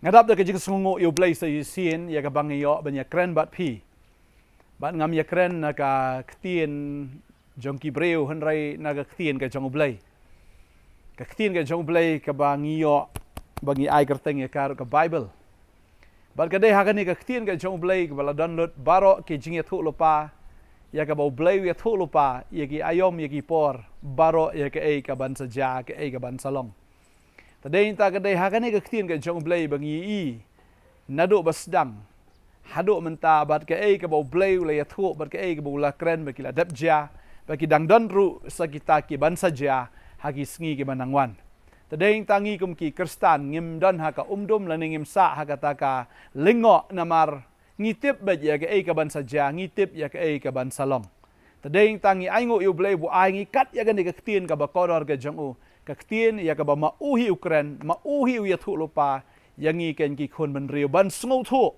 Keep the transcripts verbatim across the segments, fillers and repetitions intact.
Nga dap da ka jingsngewnguh ïa U Blei sa shisien ïa kaba ngi ïoh ban ïakren bad phi. Bad ngam ïakren na ka ktien jong ki briew, hynrei na ka ktien ka jong U Blei. Ka ktien ka jong U Blei kaba ngi ïoh ba ngi ai kyrteng ïa ka ruh ka Baibl. Bad ka dei ha kane ka ktien ka jong U Blei kaba la don lut baroh ki jingïathuhlypa ïa kaba U Blei u ïathuhlypa ïa ki aïom, ïa ki por, baroh ïa kaei kaban sa jia, kaei kaban sa long. Te dei nangta ka dei ha kane ka ktien ka jong U Blei ba ngi ïohi naduh ba sdang haduh mynta, bad kaei kaba U Blei u la ïathuh, bad kaei kaba u la kren ba ki la dep jia, ba ki dang don ruh sa kita kiban sa jia ha ki sngi kiban nang wan. Te dei nangta ngi kum ki Khristan ngim don ha ka umdum lane ngim sah ha kata ka lyngngoh, namar ngi tip beit ïa kaei kaban sa jia, ngi tip ïa kaei kaban sa long. Te dei nangta ngi ainguh ïa U Blei ba u ai ngi kat ïa kane ka ktien kaba kordor ka jong u, ka ktien ïa kaba ma u hi u kren, ma u hi u ïathuhlypa ïa ngi kum ki khun bynriew ban sngewthuh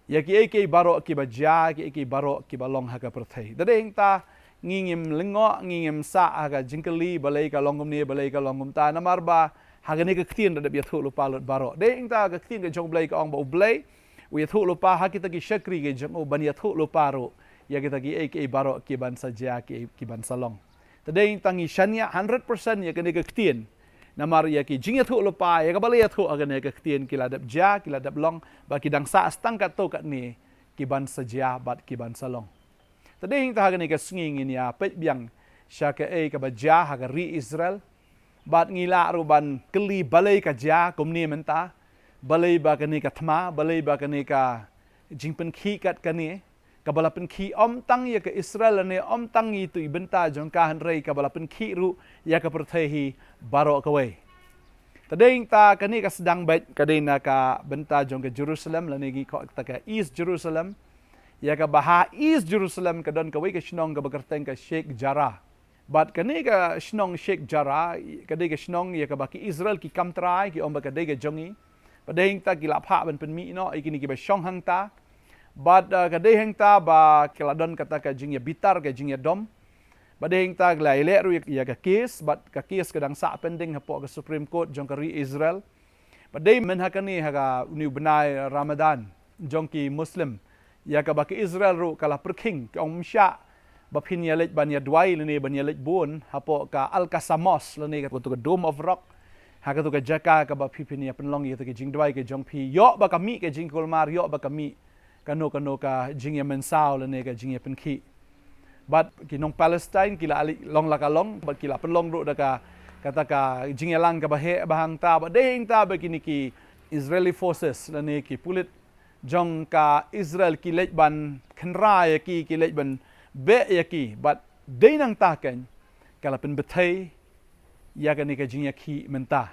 ïa kiei kiei baroh kiba jia, kiei kiei baroh kiba long ha ka pyrthei. Te dei nangta ngi ngim lyngngoh, ngi ngim sah ha ka jingkylli balei ka long kumne, balei ka long kumta, namar ba ha kane ka ktien la dep ïathuhlypa lut baroh. Dei nangta ka ktien ka jong U Blei ka ong ba U Blei u ïathuhlypa ha kita ki shakri ki jong u ban ïathuhlypa ruh ïa kita kiei kiei baroh kiban sa jia, kiei kiban sa long. Te dei nangta ngi shaniah hundred percent ïa kane ka ktien. Namar ïa ki jingïathuhlypa ïa kaba la ïathuh ha kane ka ktien ki la dep jia, ki la dep long, bad ki dang sah tang katto katne kiban sa jia bad kiban sa long. Te dei nangta ha kane ka sngi ngin ïa peit biang sha kaei kaba jia ha ka ri Israel. Bad ngi lah ruh ban kylli balei ka jia kumne mynta, balei ba kane ka thma, balei ba kane ka jingpynkhih kat kane, kaba la pynkhih ym tang ïa ka Israel lane ym tang ïa itu i bynta jong ka, hynrei kaba la pynkhih ruh ïa ka pyrthei hi baroh kawei. Te dei nangta kane ka sdang beit ka dei na ka bynta jong ka Jerusalem lane ngi khot kata ka East Jerusalem. Ïa kaba ha East Jerusalem ka don kawei ka shnong kaba kyrteng ka Sheikh Jarrah. Bad kane ka shnong Sheikh Jarrah ka dei ka shnong ïa kaba ki Israel ki kam trai, ki ong ba ka dei ka jong ngi. Bad dei hangta ki la phah ban pynmih noh ïa kine kiba shong hangta. Bad, uh, ka dei hangta ba ki la don kata ka jingïabitar, ka jingïadom. Bad dei hangta ki la ïaleh ruh ïa, ïa ka case, bad ka case ka dang sah pending hapoh ka Supreme Court jong ka ri Israel. Bad dei myn ha kane ha ka une u bnai Ramadan jong ki Muslim, ïa kaba ka Israel ruh ka la pyrkhing, ka ong, ym shah ba phin ïaleit ban ïaduwai lane ban ïaleit bun hapoh ka Al-Aqsa Mosque lane katu ka Dome of Rock. Ha katu ka jaka kaba phi phin ïa pynlong ïa katu ka jingduwai ka jong phi, ïoh ba ka mih ka jingkulmar, ïoh ba ka mih kano kano ka jingïamynsaw lane ka jingïapynkhih. Bad ki nong Palestine ki la ïaleit long la ka long, bad ki la pynlong ruh da ka, kata ka jingïalang kaba heh ba hangta, bad dei hangta ba kine ki Israeli forces lane ki pulit jong ka Israel ki leit ban kynrah ïa ki, ki leit ban beh ïa ki, bad dei nangta kein ka la pynbthei ïa kane ka jingïakhih mynta.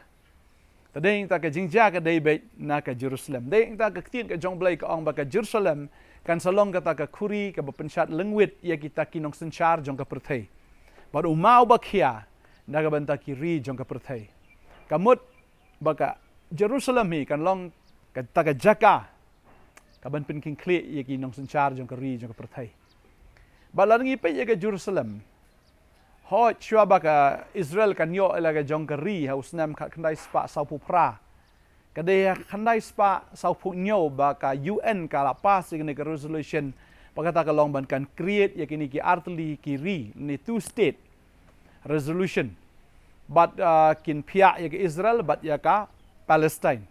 Te dei hangta ka jingjia ka dei beit na ka Jerusalem. Dei hangta ka ktien ka jong U Blei ka ong ba ka Jerusalem kan sa long kata ka khuri kaba pynshad lyngwit ïa kita ki nongsynshar jong ka pyrthei. Bad u maw ba khia na ka bynta ki ri jong ka pyrthei. Ka mut ba ka Jerusalem hi kan long kata ka jaka kaban pynkhih khlieh ïa ki nongsynshar jong ka ri jong ka pyrthei. Bad lada ngi peit ïa ka Jerusalem, hooid, shuwa ba ka Israel kan ïoh ïa la ka jong ka ri ha u snem khatkhyndai spah sawphew phra, ka dei ha khyndai spah sawphew hynñiew ba ka U N ka la pass ïa kane ka resolution ba kata ka long ban kan create ïa kine ki artylli ki ri, ne two state resolution. Bad, ah, kin phiah ïa ka Israel bad ïa ka Palestine.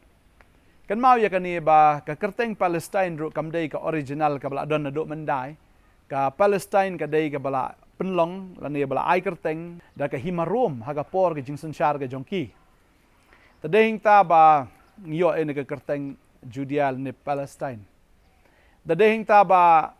Kynmaw ïa kane ba ka kyrteng Palestine ruh kam dei ka original kaba la don naduh myndai. Ka Palestine ka dei kaba la pynlong lane ba la ai kyrteng da ka hima Rom ha ka por ka jingsynshar ka jong ki. Te dei hangta ba ngi ïoh ïa kane ka kyrteng Judea lane Palestine. Te dei hangta ba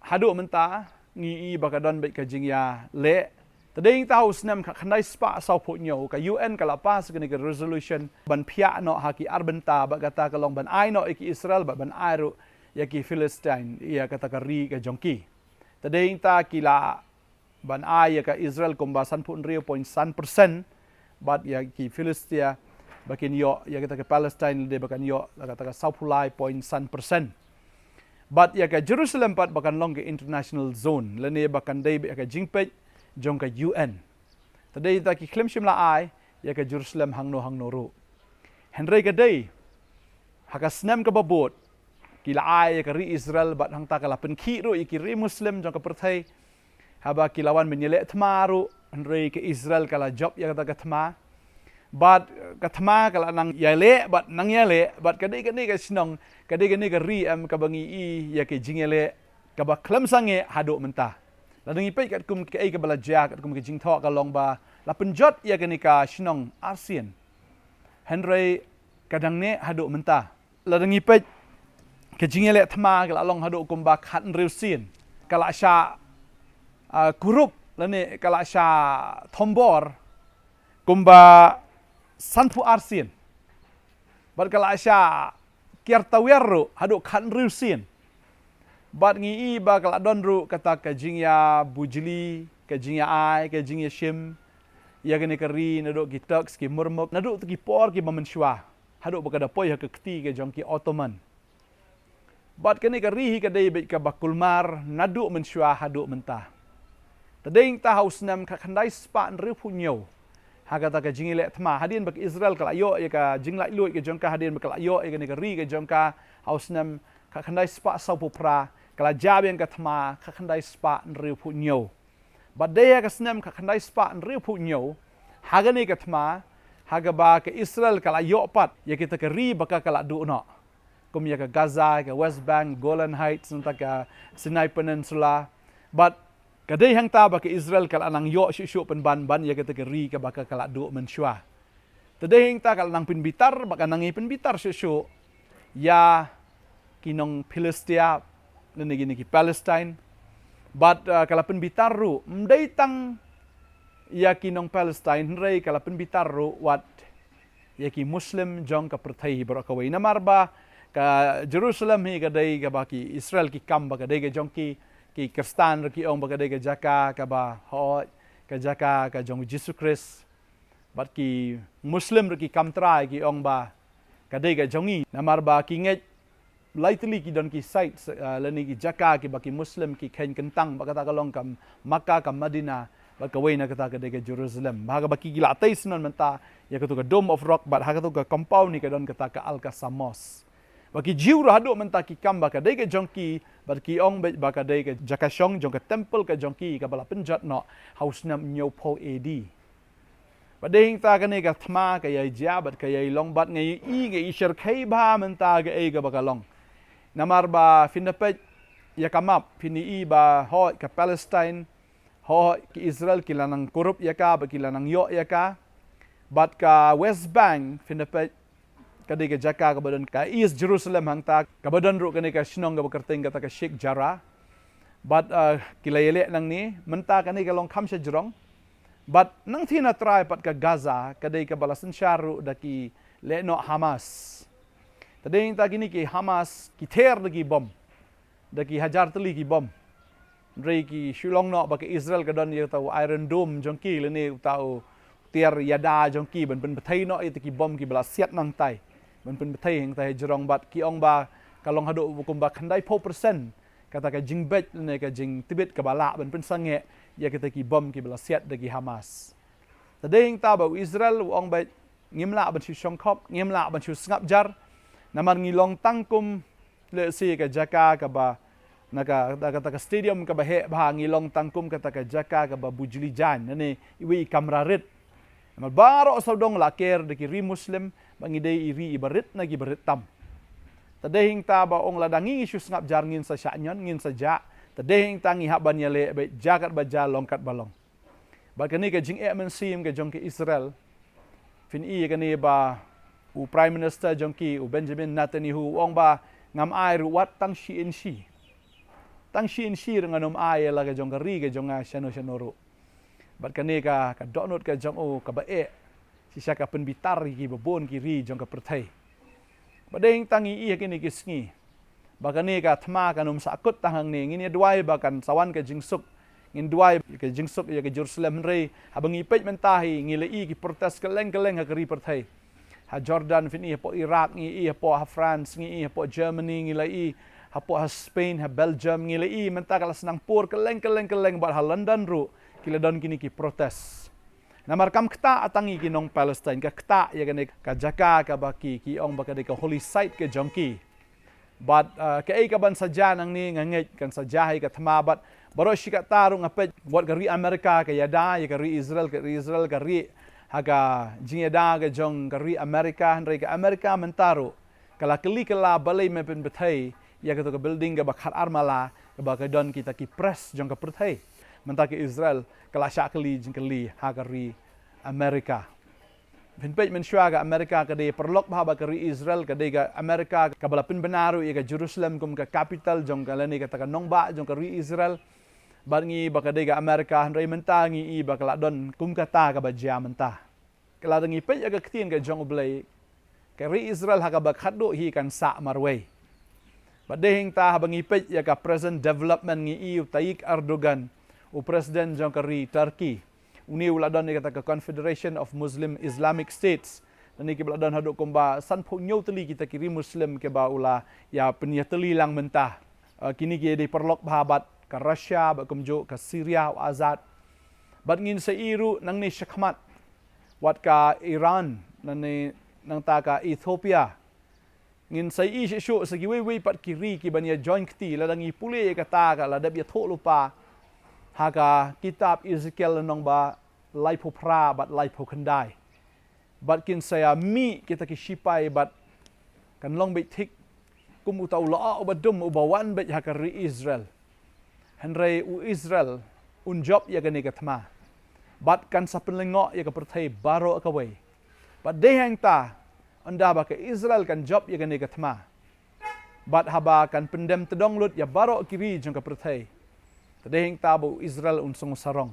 haduh mynta ngi ïohi ba ka don beit ka jingïaleh. Te dei hangta ha u snem khatkhyndai spah sawphew hynñiew ka U N ka la pass kane ka resolution ban phiah noh ha ki ar bynta, bad kata ka long ban ai noh ïa ki Israel bad ban ai ruh ïa ki Philistine ïa kata ka ri ka jong ki. Te dei hangta ki lah ban ai ïa ka Israel kumba sanphew hynriew point san percent, bad ïa ki Philistia ba kin ïoh, ïa kata ka Palestine lade ba kan ïoh kata ka sawphew lai point san percent. Bad ïa ka Jerusalem pat ba kan long ka international zone lane ba kan dei beit ïa ka jingpeit jong ka U N. Te dei ta ki khlem shym la ai ïa ka Jerusalem hangno hangno ruh. Hynrei ka dei Ha ka snem kaba bud, ki la ai ïa ka ri Israel bad hangta ka la pynkhih ruh ïa ki ri Muslim jong ka pyrthei. Haba ki la wan ban ïaleh thma ruh, hynrei ka Israel ka la jop ïa kata ka thma. Bad ka thma ka la nang ïaleh, bad nang ïaleh, bad ka dei kane ka shnong, ka dei kane ka ri em kaba ngi i ïa ka jingïaleh kaba khlem sangeh haduh mynta. Lada ngi peit katkum kaei kaba la jia, katkum ka jingthoh ka long ba la pynjot ïa kane ka shnong arsien. Hynrei ka dang neh haduh mynta. Lada ngi peit ka jingïaleh thma ka la long haduh kumba khathynriew sien. Ka la shah, ah, kurup lane ka la shah thombor kumba sanphew ar sien. Bad ka la shah kiar tawiar ruh haduh khathynriew sien. Bad ngi i ba ka la don ruh kata ka jingïabujli, ka jingïa-ai, ka jingïashim ïa kane ka ri naduh ki Turks, ki Murmuk, naduh ki por kiba mynshuwa, haduh ba ka da poi ha ka kti ka jong ki Ottoman. Bad kane ka ri hi ka dei beit kaba kulmar naduh mynshuwa haduh mynta. Te dei hangta ha u snem khatkhyndai spah hynriewphew hynñiew, ha kata ka jingïaleh thma, hadien ba ka Israel ka la ïoh ïa ka jinglaitluid ka jong ka, hadien ba ka la ïoh ïa kane ka ri ka jong ka ha u snem khatkhyndai spah sawphew phra, ka la jia biang ka thma khatkhyndai spah hynriewphew hynñiew. Bad dei ha ka snem khatkhyndai spah hynriewphew hynñiew, ha kane ka thma, ha kaba ka Israel ka la ïoh pat ïa kita ka ri ba ka ka la duh noh, kum ïa ka Gaza, ka West Bank, Golan Heights, nangta ka Sinai Peninsula. Bad ka dei hangta ba ka Israel ka la nang ïoh shuh shuh pynban ban ïa kita ka ri kaba ka ka la duh mynshuwa. Te dei hangta ka la nang pynbitar, bad ka nang ïa pynbitar shuh shuh ïa ki nong Philistia, lane kine ki Palestine. Bad, ah, ka la pynbitar ruh, ym dei tang ïa ki nong Palestine, hynrei ka la pynbitar ruh wat ïa ki Muslim jong ka pyrthei hi baroh kawei. Namar ba ka Jerusalem hi ka dei kaba ki Israel ki kam ba ka dei ka jong ki, ki Khristan ruh ki ong ba ka dei ka jaka kaba hooid, ka jaka ka jong u Jisu Khrist. Bad ki Muslim ruh ki kam trai ki ong ba ka dei ka jong ngi. Namar ba ki ngeit lai tylli ki don ki sites, ah, lane ki jaka kiba ki Muslim ki kheiñ kyntang, bad kata ka long ka Makkah, ka Madinah, bad kawei na kata ka dei ka Jerusalem. Bad ha kaba ki la tei syndon mynta ïa katu ka Dome of Rock, bad ha katu ka compound hi ka don kata ka Al-Aqsa Mosque. Bad ki Jiw ruh haduh mynta ki kam ba ka dei ka jong ki, bad ki ong beit ba ka dei ka jaka shong jong ka temple ka jong ki kaba la pynjot noh ha u snem hynñiewphew A D. Bad dei hangta kane ka thma ka ïai jia bad ka ïai long, bad ngi i, ngi i shyrkhei bha mynta kaei kaba ka long. Namar ba phin da peit ïa ka map, phin i ba hooid ka Palestine, hooid ki Israel ki la nang kurup ïa ka, bad ki la nang ïoh ïa ka. Bad ka West Bank, phin da peit, ka dei ka jaka kaba don ka East Jerusalem hangta, kaba don ruh kane ka shnong kaba kyrteng kata ka Sheikh Jarrah. Bad, ah, ki la ïaleh nangne, mynta kane ka long kham shajrong. Bad nangthie na trai pat ka Gaza, ka dei kaba la synshar ruh da ki lehnoh Hamas. Te dei hangta kine ki Hamas, ki ther da ki bom, da ki hajar tylli ki bom. Hynrei ki shu long noh ba ka Israel ka don ïa uta u Iron Dome jong ki, lane uta u tiar ïada jong ki, ban pynbthei noh ïa kita ki bom kiba la siat nangtai, ban pynbthei hangta hajrong. Bad ki ong ba ka long haduh kumba khyndaiphew percent kata ka jingbeit lane ka jingtbit kaba lah ban pynsangeh ïa kita ki bom kiba la siat da ki Hamas. Te dei hangta ba u Israel u ong ba ngim lah ban shu shongkhop, ngim lah ban shu sngap jar. Namar ngi long tang kum, let's say, ka jaka kaba, na ka, na kata ka stadium kaba heh bha, ngi long tang kum kata ka jaka kaba bujli jaiñ, lane iwei i kamra rit. Namar baroh sawdong la ker da ki ri Muslim, ba ngi dei i ri iba rit na kiba rit tam. Te dei hangta ba ong lada ngi ngi shu sngap jar ngin sa shah ñion, ngin sa jah. Te dei hangta ngi hap ban ïaleh beit, jia katba jia, long katba long. Bad kane ka jingeh mynsiem ka jong ka Israel, phin i ïa kane ba u Prime Minister jong ki, u Benjamin Netanyahu, u ong ba ngam ai ruh wat tang shi inshi. Tang shi inshi ruh ngan ym ai ïa la ka jong ka ri ka jong nga shano shano ruh. Bad kane ka, ka dohnud ka jong u kaba eh, shisha ka pynbitar ïa kiba bun ki ri jong ka pyrthei. Bad dei hangta ngi i ha kine ki sngi ba kane ka thma kan ym sahkut tang hangne, ngin ïa duwai ba kan sa wan ka jingsuk. Ngin duwai ka jingsuk ïa ka Jerusalem, hynrei haba ngi peit mynta hi ngi la i ki protest kylleng kylleng ha ka ri pyrthei. Ha Jordan phin i, hapoh Iraq ngi i, hapoh ha France ngi i, hapoh Germany ngi la i, hapoh ha Spain, ha Belgium ngi la i, mynta ka la Singapore, kylleng kylleng kylleng, bad ha London ruh ki la don kine ki protest. Namar kam ktah tang ïa ki nong Palestine, ka ktah ïa kane ka jaka kaba ki, ki ong ba ka dei ka holy site ka jong ki. Bad, uh, kaei kaban sa jia nangne nga ngeit kan sa jia ha ka thma bad baroh shi katta ruh nga peit wat ka ri Amerika ka ïada ïa ka ri Israel, ka ri Israel ka ri ha ka jingïada ka jong ka ri Amerika, hynrei ka Amerika mynta ruh ka la kylli kylla balei men pynbthei ïa kato ka building kaba khatar mala kaba ka don kita ki press jong ka pyrthei. Mynta ka Israel ka la shah kylli jingkylli ha ka ri Amerika. Phin peit mynshuwa ka Amerika ka dei paralok bha bad ka ri Israel, ka dei ka Amerika kaba la pynbna ruh ïa ka Jerusalem kum ka capital jong ka lane kata ka nongbah jong ka ri Israel. Bad ngi ba ka dei ka Amerika, hynrei mynta ngi i ba ka la don kum kata kaba jia mynta. Ka la dang ngi peit ïa ka ktien ka jong U Blei, ka ri Israel ha kaba khatduh hi kan sah marwei. Bad dei hangta haba ngi peit ïa ka present development ngi i u Tayyip Erdogan, u president jong ka ri Turkey. Une u la don ïa kata ka Confederation of Muslim Islamic States. Lane kiba la don haduh kumba sanphew hynñiew tylli kita ki ri Muslim kiba u la ïa pynïatylli lang mynta. Uh, kine ki dei paralok bha bad ka Russia bad kumjuh ka Syria u Assad. Bad ngin sa i ruh nangne shakhmat wat ka Iran, nangne nangta ka Ethiopia. Ngin sa i shisha sa kiwei wei pat ki ri kiban ïa join kti, lada ngi pule ïa kata ka la dep ïathuh lypa ha ka kitab Ezekiel lynnong ba laiphew phra bad laiphew khyndai. Bad kin sa ïa mih kita ki shipai bad kan long beit thik kum uta u lyoh uba dum uba wan beit ha ka ri Israel. Hynrei u Israel un jop ïa kane ka thma bad kan sa pynlyngngoh ïa ka pyrthei baroh kawei. Bad dei hangta ynda ba ka Israel kan jop ïa kane ka thma bad haba kan pyndem tdong lut ïa baroh ki ri jong ka pyrthei, te dei hangta ba u Israel un song sarong.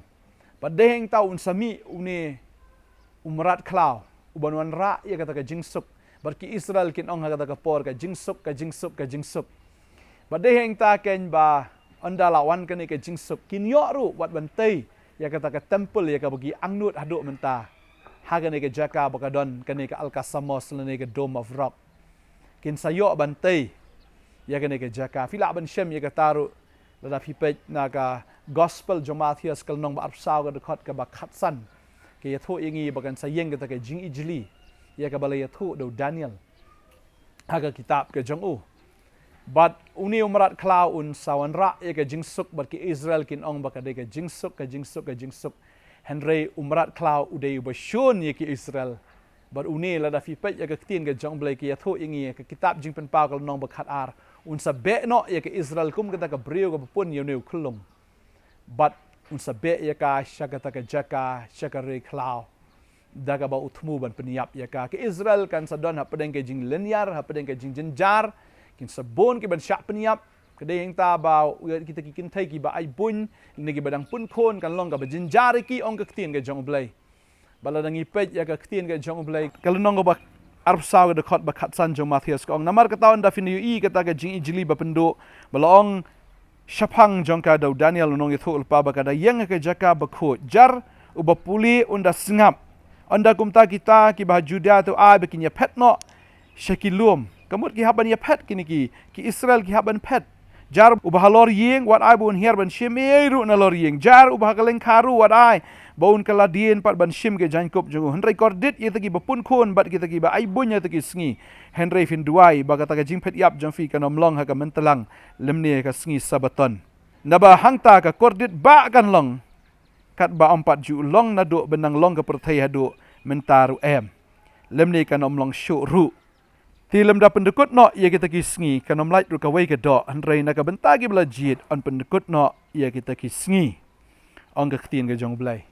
Bad dei hangta un sa mih une u mrad khlaw uban wanrah ïa kata ka jingsuk. Bad ki Israel kin ong ha kata ka por, ka jingsuk, ka jingsuk, ka jingsuk. Bad dei hangta kein ba ynda la wan kane ka jingsuk kin ïoh ruh wat ban tei ïa kata ka temple ïa kaba ki angnud haduh mynta ha kane ka jaka ba ka don kane ka Al-Aqsa Mosque lane ka Dome of Rock. Kin sa ïoh ban tei ïa kane ka jaka. Phi lah ban shem ïa kata ruh lada phi peit na ka Gospel jong Mathaios ka lynnong ba arphew saw ka dkhot kaba khatsan. Ka ïathuh ïa ngi ba kan sa ïeng kata ka jingijli ïa kaba la ïathuh da u Daniel ha ka kitab ka jong u. Bad une u mrad khlaw un sa wanrah ïa ka jingsuk bad ki Israel kin ong ba ka dei ka jingsuk, ka jingsuk, ka jingsuk. Hynrei u mrad khlaw u dei uba shun ïa ki Israel. Bad une lada phi peit ïa ka ktien ka jong U Blei ka ïathuh ïa ngi ha ka kitab Jingpynpaw ka lynnong ba khatar, un sa beh noh ïa ka Israel kum kata ka briew kaba pun ïa une u khyllung. Bad un sa beh ïa ka sha kata ka jaka, sha ka ri khlaw, da kaba u thmu ban pynïap ïa ka. Ka Israel kan sa don hapdeng ka jinglynñiar, hapdeng ka jingjynjar. Kin sa bun kiban shah pynïap. Ka dei hangta ba u ïa kita ki kynthei kiba ai buiñ, lane kiba dang pun khun, kan long kaba jynjar ïa ki, ong ka ktien ka jong U Blei. Bad lada ngi peit ïa ka ktien ka jong U Blei, ka lynnong kaba arphew saw ka dkhot ba khatsan jong Mathaios ka ong, namar kata ynda phin ïohi kata ka jingijli ba pynduh ba la ong shaphang jong ka da u Daniel u nongïathuhlypa ba ka da ïeng ha ka jaka bakhuid. Jar uba pule un da sngap. Ynda kumta kita kiba ha Judia to ai ba kin ïaphet noh sha ki lum. Ka mut ki hap ban ïaphet kine ki, ki Israel ki hap ban phet. Jar uba halor ïing wat ai ba un hiar ban shim ei ei ruh nalor ïing. Jar uba ha kylleng kha ruh wat ai ba un kylla dien pat ban shim ka jaiñkup jong u. Hynrei kordit ïa kita kiba pun khun bad kita kiba ai buiñ ha kita ki sngi. Hynrei phin duwai ba kata ka jingphet ïap jong phi kan ym long ha ka myntlang lymne ha ka sngi Sabbaton. Naba hangta ka kordit ba kan long katba ym pat ju long naduh ba nang long ka pyrthei haduh mynta ruh em. Lymne kan ym long shuh ruh. Te lymda pyndkut noh ïa kita ki sngi kan ym lait ruh kawei ka doh, hynrei na ka bynta kiba la jied yn pyndkut noh ïa kita ki sngi, ong ka ktien ka jong U Blei.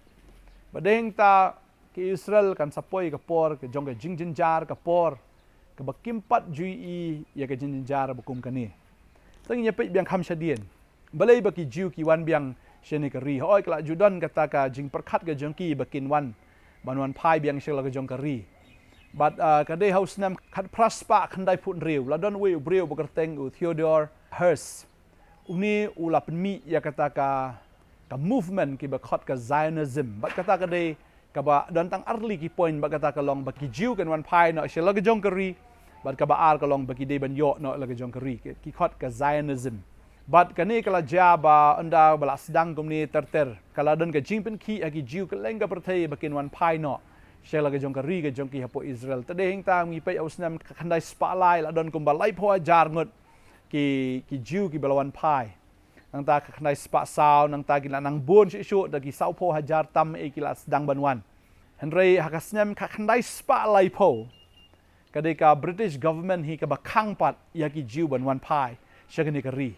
Bad dei hangta ki Israel kan sa poi ka por ka jong ka jingjynjar, ka por kaba kim pat ju ïohi ïa ka jingjynjar ba kum kane. Tang ïa peit biang kham shadien. Balei ba ki Jiw ki wan biang shane ka ri? Hooid, ka la ju don kata ka jingpyrkhat ka jong ki ba kin wan ban wan phai biang sha la ka jong ka ri. Bad, ah, ka dei ha u snem khatphra spah khyndaiphew hynriew, la don uwei u briew ba kyrteng u Theodore Herzl. Une u la pynmih ïa kata ka, ka movement kiba khot ka Zionism. Bad kata ka dei kaba don tang artylli ki point. Bad kata ka long ba ki Jiw kan wan phai noh sha la ka jong ka ri. Bad kaba ar ka long ba ki dei ban ïoh noh la ka jong ka ri, ki, ki khot ka Zionism. Bad kane ka la jia ba ynda ba la sdang kumne ter ter, ka la don ka jingpynkhih ha ki Jiw kylleng ka pyrthei ba kin wan phai noh sha la ka jong ka ri ka jong ki hapoh Israel. Te dei hangta ngi peit ha u snem ka khyndai spah lai la don kumba laiphew hajar ngut ki, ki Jiw kiba la wan phai. Nangta ka khyndai spah saw, nangta ki la nang bun shuh shuh da ki sawphew hajar tam eh ki la sdang ban wan. Hynrei ha ka snem ka khyndai spah laiphew, ka dei ka British government hi kaba khang pat ïa ki Jiw ban wan phai sha kane ka ri.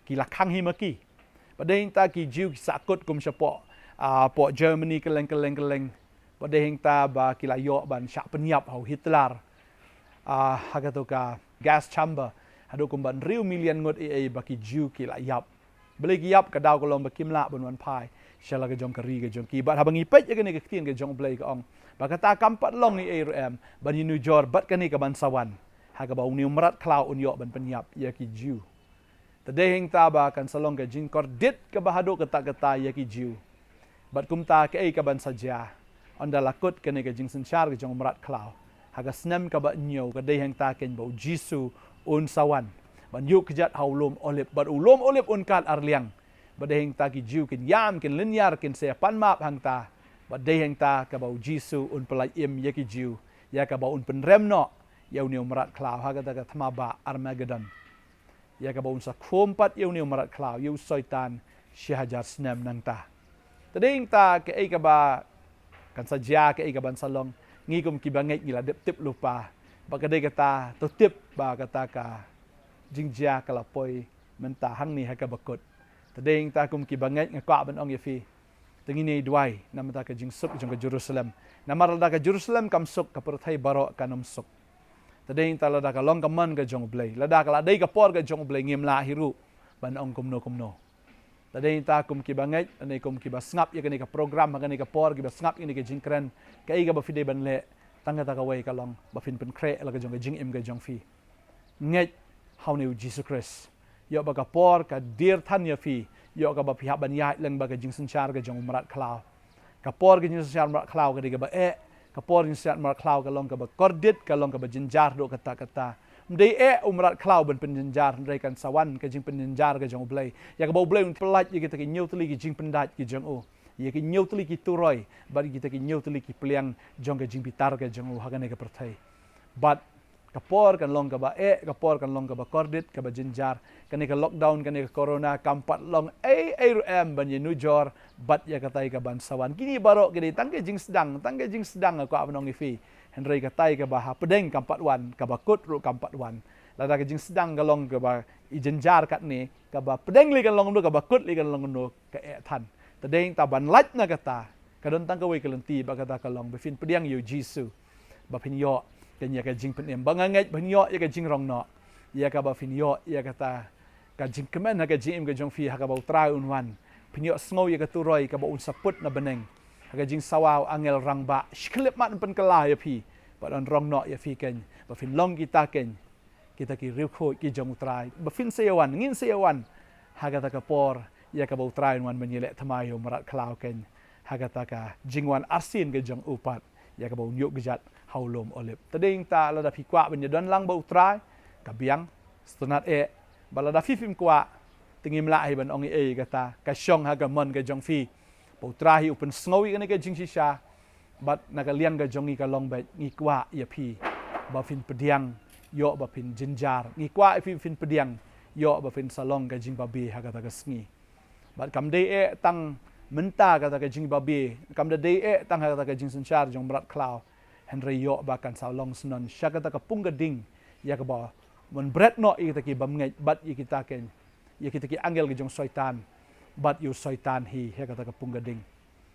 Ki la khang hi ma ki. Bad dei hangta ki Jiw ki sahkut kum shapoh, ah, poh Germany kylleng kylleng kylleng. Bad dei hangta ba ki la ïoh ban shah pynïap ha u Hitler, ah, ha kato ka gas chamber, haduh kumba hynriew million ngut eh eh ba ki Jiw ki la ïap. Balei ki ïap? Ka daw ka long ba kim lah ban wan phai sha la ka jong ka ri ka jong ki. Bad haba ngi peit ïa kane ka ktien ka jong U Blei ka ong ba kata kam pat long eh eh ruh em ban ïanujor bad kane kaban sa wan, ha kaba une u mrad khlaw un ïoh ban pynïap ïa ki Jiw. Te dei hangta ba kan sa long ka jingkordit kaba haduh katta katta ïa ki Jiw. Bad kumta kaei kaban sa jia? Ynda la kut kane ka jingsynshar ka jong u mrad khlaw, ha ka snem kaba hynñiew, ka dei hangta keiñ ba U Jisu un sa wan ban ïuh kjat ha u lum Olib. Bad u lum Olib un kat arliang. Bad dei hangta ki Jiw kin ïam, kin lynñiar, kin sa ïapan map hangta. Bad dei hangta kaba U Jisu un pyllait im ïa ki Jiw, ïa kaba un pynrem noh ïa une u mrad khlaw ha kata ka thma ba Armageddon, ïa kaba un sa khum pat ïa une u mrad khlaw, ïa u Soitan, shi hajar snem nangta. Te dei hangta kaei kaba kan sa jia, kaei kaban sa long, ngi kum kiba ngeit ngi la dep tip lypa. Ba ka dei kata to tip ba kata ka jingjia ka la poi mynta hangne ha kaba kut. Te dei hangta kum kiba ngeit nga kwah ban ong ïa phi, te ngin ïa duwai namar ka jingsuk jong ka Jerusalem. Namar lada ka Jerusalem kam suk, ka pyrthei baroh kan ym suk. Te dei hangta lada ka long ka mon ka jong U Blei, lada ka la dei ka por ka jong U Blei, ngim lah hi ruh ban ong kumno kumno. Te dei hangta kum kiba ngeit, ne kum kiba sngap ïa kane ka program ha kane ka por, kiba sngap ïa kane ka jingkren, kaei kaba phi dei ban leh tang kata kawei ka long ba phin pynkhreh la ka jong ka jingim ka jong phi. Ngeit ha une U Jisu Khrist. Ïoh ba ka por ka dier than ïa phi, ïoh kaba phi hap ban ïaid lyngba ka jingsynshar ka jong u mrad khlaw. Ka por ka jingsynshar mrad khlaw ka dei kaba eh, ka por jingsynshar mrad khlaw ka long kaba kordit, ka long kaba jynjar haduh katta katta. Ym dei eh u mrad khlaw ban pynjynjar, hynrei kan sa wan ka jingpynjynjar ka jong U Blei, ïa kaba U Blei un pyllait ïa kita ki hynñiew tylli ki jingpyndait ki jong u, ïa ki hynñiew tylli ki turoi bad ïa kita ki hynñiew tylli ki pliang jong ka jingbitar ka jong u ha kane ka pyrthei. Bad ka por kan long kaba eh, ka por kan long kaba kordit, kaba jynjar. Kane ka lockdown, kane ka corona kam pat long ei ei ruh em ban ïanujor bad ïa katai kaban sa wan. Kine baroh ki dei tang ka jingsdang, tang ka jingsdang, nga kwah ban ong ïa phi. Hynrei katai kaba hapdeng kam pat wan, kaba kut ruh kam pat wan. Lada ka jingsdang ka long kaba i jynjar katne, kaba pdeng lei kan long kumno, kaba kut lei kan long kumno, ka eh than. Te dei hangta ban lait na kata, ka don tang kawei ka lynti, ba kata ka long ba phin pdiang ïa U Jisu, ba phin ïoh kane ka jingpynim. Ba nga ngeit ba phin ïoh ïa ka jingrong noh, ïa kaba phin ïoh ïa kata ka jingkmen ha ka jingim ka jong phi ha kaba U Trai un wan. Phin ïohsngew ïa ka turoi kaba un sa put na bneng ha ka jingsawa u angel rangbah, shi khyllipmat un pynkylla ïa phi bad un rong noh ïa phi keiñ, ba phin long kita keiñ, kita ki riewkhuid ki jong U Trai, ba phin sa ïa wan, ngin sa ïa wan ha kata ka por, ïa kaba U Trai un wan ban ïaleh thymmai ïa u mrad khlaw keiñ, ha kata ka jingwan arsien ka jong u pat, ïa kaba un ïuh kjat ha u lum Olib. Te dei hangta lada phi kwah ban ïadon lang bad U Trai, ka biang, sngewtynnat eh. Bad lada phi phim kwah, te ngim lah hi ban ong ei ei, kata ka shong ha ka mon ka jong phi. Ba U Trai hi u pynsngew ïa kane ka jingshisha. Bad na ka liang ka jong ngi ka long beit, ngi kwah ïa phi ba phin pdiang, ïoh ba phin jynjar. Ngi kwah ïa phi ba phin pdiang, ïoh ba phin sa long ka jingbabe ha kata ka sngi. Bad kam dei eh tang mynta kata ka jingbabe, kam da dei eh tang ha kata ka jingsynshar jong u mrad khlaw. Hynrei ïoh ba kan sa long sngewbha sha kata ka pung ka ding, ïa kaba un bret noh ïa kita ki bym ngeit bad ïa kita keiñ, ïa kita ki angel ki jong u Soitan bad ïa u Soitan hi ha kata ka pung ka ding.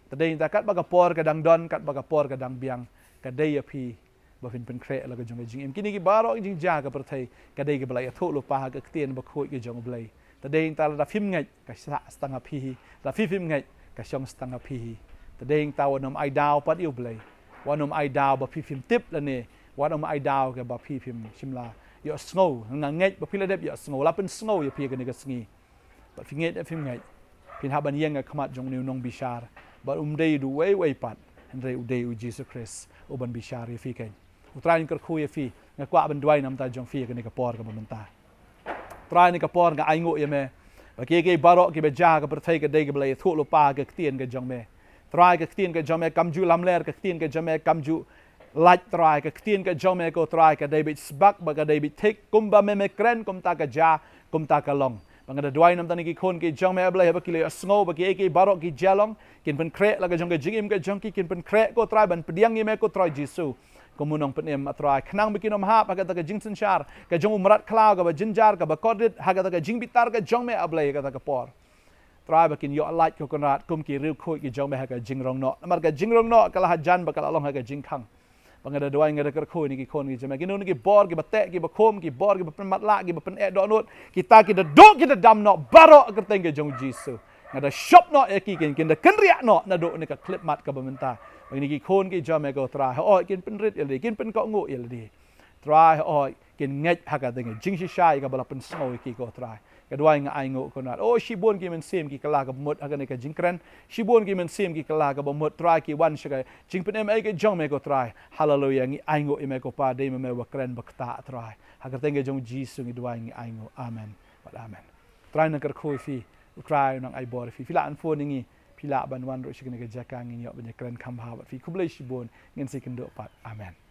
Te dei hangta katba ka por ka dang don, katba ka por ka dang biang, ka dei ïa phi ba phin pynkhreh la ka jong ka jingim. Kine ki baroh ki jingjia ka pyrthei ka dei kiba la ïathuh lypa ha ka ktien bakhuid ka jong U Blei. Te dei hangta lada phim ngeit, ka sah sa tang ha phi hi. Lada phi phim ngeit, ka shong sa tang ha phi hi. Te dei hangta wat nym ai daw pat ïa U Blei. Wat nym ai daw ba phi phim tip lane wat nym ai daw kaba phi phim shym la ïohsngew. Nga ngeit ba phi la dep ïohsngew, la pynsngew ïa phi kane ka sngi. Bad phi ngeit ne phim ngeit, phin hap ban ïeng ha khmat jong une u nongbishar. Bad um dei da uwei uwei pat, hynrei u dei U Jisu Khrist uban bishar ïa phi keiñ. U Trai un kyrkhu ïa phi. Nga kwah ban duwai namar jong phi ha kane ka por kaba mynta. Trai, ha kane ka por nga ainguh ïa me, Ba ki ki baroh ki ba jia ha ka pyrthei ka dei ki ba la ïathuh lypa ha ka ktien ka jong me. Trai, ka ktien ka jong me kam ju lamler, ka ktien ka jong me kam ju lait, Trai, ka ktien ka jong me ko Trai ka dei beit sbak bad ka dei beit thik, kumba me me kren kumta ka jia, kumta ka long. Ba nga da duwai namar kine ki khun ki jong me A Blei, haba ki la ïohsngew ba ki ei ki baroh ki jia long, kin pynkhreh la ka jong ka jingim ka jong ki, kin pynkhreh ko Trai ban pdiang ïa me ko Trai Jisu kum u nongpynim, A Trai. Khnang ba kin ym hap ha kata ka jingsynshar ka jong u mrad khlaw kaba jynjar, kaba kordit, ha kata ka jingbitar ka jong me A Blei ha kata ka por. Trai, ba kin ïoh lait ko Kynrad kum ki riewkhuid ki jong me ha ka jingrong noh. Namar ka jingrong noh ka la hajan bad ka la long ha ka jingkhang. Ba nga da duwai, nga da kyrkhu ïa kine ki khun ki jong me, kino kino ki bor ki ba teh, ki ba khum, ki bor ki ba pynmatlah, ki ba pyneh dohnud, kita ki da duh ki da dam noh baroh ha ka kyrteng ka jong u Jisu. Nga da shop noh ïa ki, kin, kin da kynriah noh naduh kane ka khyllipmat kaba mynta. Ba kine ki khun ki jong me ko Trai, hooid kin pynrit ïa lade, kin pynkohnguh ïa lade, Trai, hooid kin ngeit ha ka ding jingshisha ïa kaba la pynsngew ïa ki ko Trai. Ka duwai nga ainguh ko Kynrad. O, shibun ki mynsiem ki kylla kaba mut ha kane ka jingkren. Shibun ki mynsiem ki kylla kaba mut, Trai, ki wan sha ka jingpynim ei ka jong me ko Trai. Haleluya, ngi ainguh ïa me ko Pa, dei ma me ba kren ba ktah, Trai. Ha ka kyrteng ka jong u Jisu ngi duwai, ngi ainguh. Amen bad amen. Trai un nang kyrkhu ïa phi, u Trai un nang ai bor ïa phi. Phi lah ban phone ïa ngi, phi lah ban wan ruh sha kane ka jaka, ngin ïoh ban ïakren kham bha bad phi. Khublei shibun, ngin sa ïakynduh pat. Amen.